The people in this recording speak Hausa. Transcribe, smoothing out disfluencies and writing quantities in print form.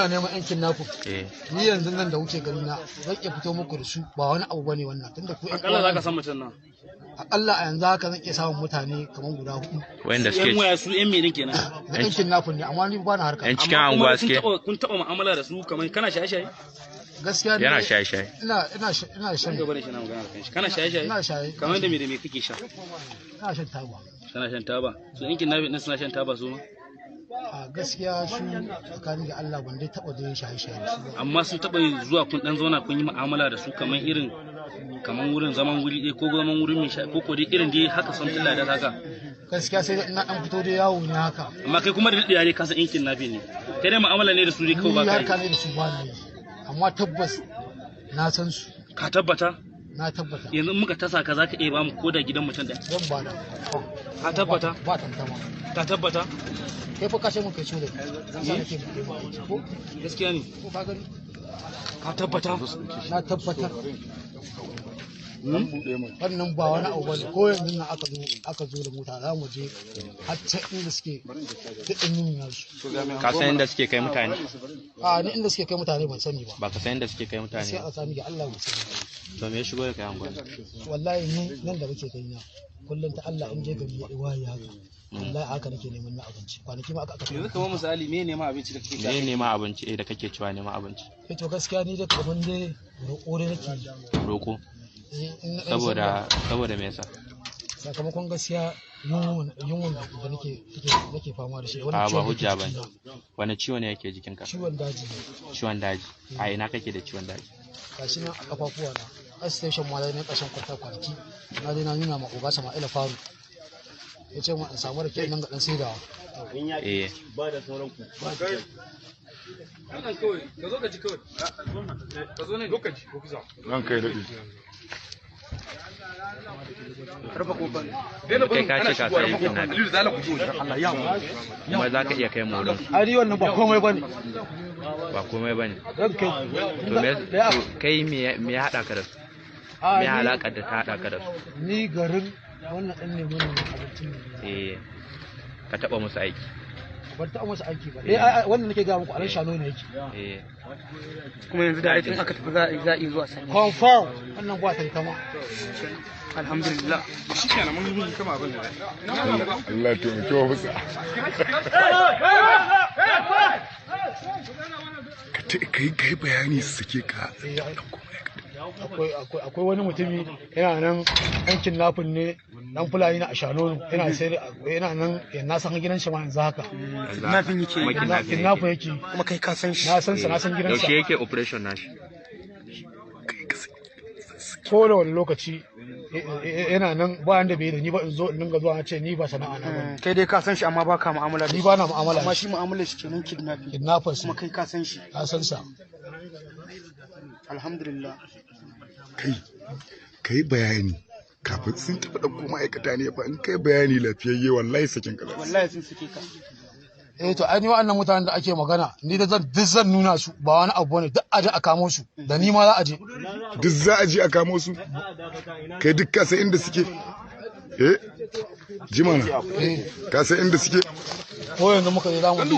Neman yankin naku. Ni yanzu nan da wuce gani na zan iya fito muku da su, ba wani abu bane wannan, tunda ku Akalla zaka san mutum nan. Akalla a yanzu haka zan iya samun mutane kamar guda 4 wanda suke yan waya, su yan me din kenan? Na yankin naku ne, amma ni ba na harka. Yan cikin anguwa suke. Kun taba mu'amala da su? Kamar kana shaye-shaye? Gaskiya yana shaye-shaye. Ina shan. Gaba da shi na magana kan shi. Kana shaye-shaye? Ina shaye. Kamar da me kake sha? Ina shan taba. Kana shan taba? Su yankin nafi din suna shan taba su ma? A gaskiya su tsakanin da Allah ban dai taba da shaye-shaye da su ba. Amma sun taba zuwa kun dan zauna kun yi mu'amala da su, kamar irin kamar wurin zaman wuri ɗaya ko zaman wurin mai sha ko dai irin dai haka, something like that haka? Gaskiya sai ina dan fito dai yawo ne haka. Amma kai kuma da daɗewa ne ka san yankin nafi ne. Kai dai mu'amala ne da su dai kawai ba Ni ka harka yi. ne da su ba na yi, amma tabbas na san su. Ka tabbata? Na tabbata. Yanzu in muka tasa ka, zaka iya ba mu ko da gidan mutum ɗaya? Zan ba da. Ka tabbata? Ba tantama. Ka tabbata? Kai fa kashe mun kai so da ni sa nake buɗe ma aiki ko? Gaskiya ne. Ko ka gani? Ka tabbata? Na tabbatar. Wannan ba wani abu bane, ko yanzu nan aka zo da mota za mu je har can inda suke, duk in nuna su. Ka san inda suke kai mutane? A ni inda suke kai mutane ban sani ba. Ba ka san inda suke kai mutane Sai ba? a tsani ga Allah ban sani ba. To me ya shigo da kai anguwa? Wallahi ni nan da muke gani na kullum ta Allah in je gari ya waye haka, wallahi haka nake neman na abinci, kwanaki ma aka Yanzu kamar misali me ne ma abinci da kake sha? Me nema abinci da kake cewa nema abinci? Eh to gaskiya ni da kamar dai roƙo dai nake yi. Roko? Eh, in na ɗan Saboda me yasa? Sakamakon gaskiya yunwan da nake fama da shi, wannan A ba ciwon da hujja ke ba. jikina. Wani ciwo ne yake jikinka? Ciwon daji ne. Ciwon daji. A ina kake da ciwon daji? Gashi nan a kafafuwa na, a station ma dai na ƙarshen kwata kwanaki na dai na nuna ma oga Sama'ila Faru, ya ce ma in samu rake nan ga dan saidawa. Eh. Wannan kawai ka zo ka ci kawai. Ka zo ne lokaci ko kusa. Ran kai daɗe. Kai ka ce ka san yankin nafi. Kuma za ka iya kai mu wurin. Ai ni wannan ba komai bane. Ba komai bane. Zan kai. To me to kai me ya haɗa ka da su? Me alaƙar da ta haɗa ka da su? Ni garin wannan ɗan ne wannan abincin ne. Eh. Ka taɓa musu aiki. Ban taɓa masa aiki ba. Eh ai, wannan nake ga muku alan shano ne yake. Eh. Kuma yanzu da in aka tafi za a iya zuwa sani. Confirm, wannan ba tantama. Alhamdulillah. Shikenan mun yi kama abin da. Allah taimaki wa fusa. Ka yi bayani su sake ka. Akwai wani mutumi yana nan yankin nafin ne, dan Fulani na a shano yana sai yana nan, na san gidan shi ma yanzu haka. Nafin yake yi. Kuma kidnapping yake. Nafin yake. Kuma kai ka san shi? Na san sa, na san gidansa. Yaushe yake operation nashi? Ko da wani lokaci yana nan, ba da bai da ni ba, in zo in dinga zuwa na ce ni ba sana'a na ba. Kai dai ka san shi amma baka mu'amala da Ni shi. ba na mu'amala Amma da shi. shi mu'amalar shi kenan kidnapping. Kidnappers. Kuma kai ka san shi? Na san sa. Alhamdulillah. Kai, ka yi bayani. Kafin sun tafi ɗauko ma'aikata ne fa, in kai bayani lafiyayye wallahi sakin ka za su. Wallahi sun suke ka. Eh to ai ni wa'annan mutanen da ake magana ni da zan duk zan nuna su, ba wani abu bane, duk aje a kamo su, da ni ma za a je. Duk za a je a kamo su? Kai duk ka san inda suke? Eh? Jimana, ka san inda suke? Ko yanzu muka je za mu je.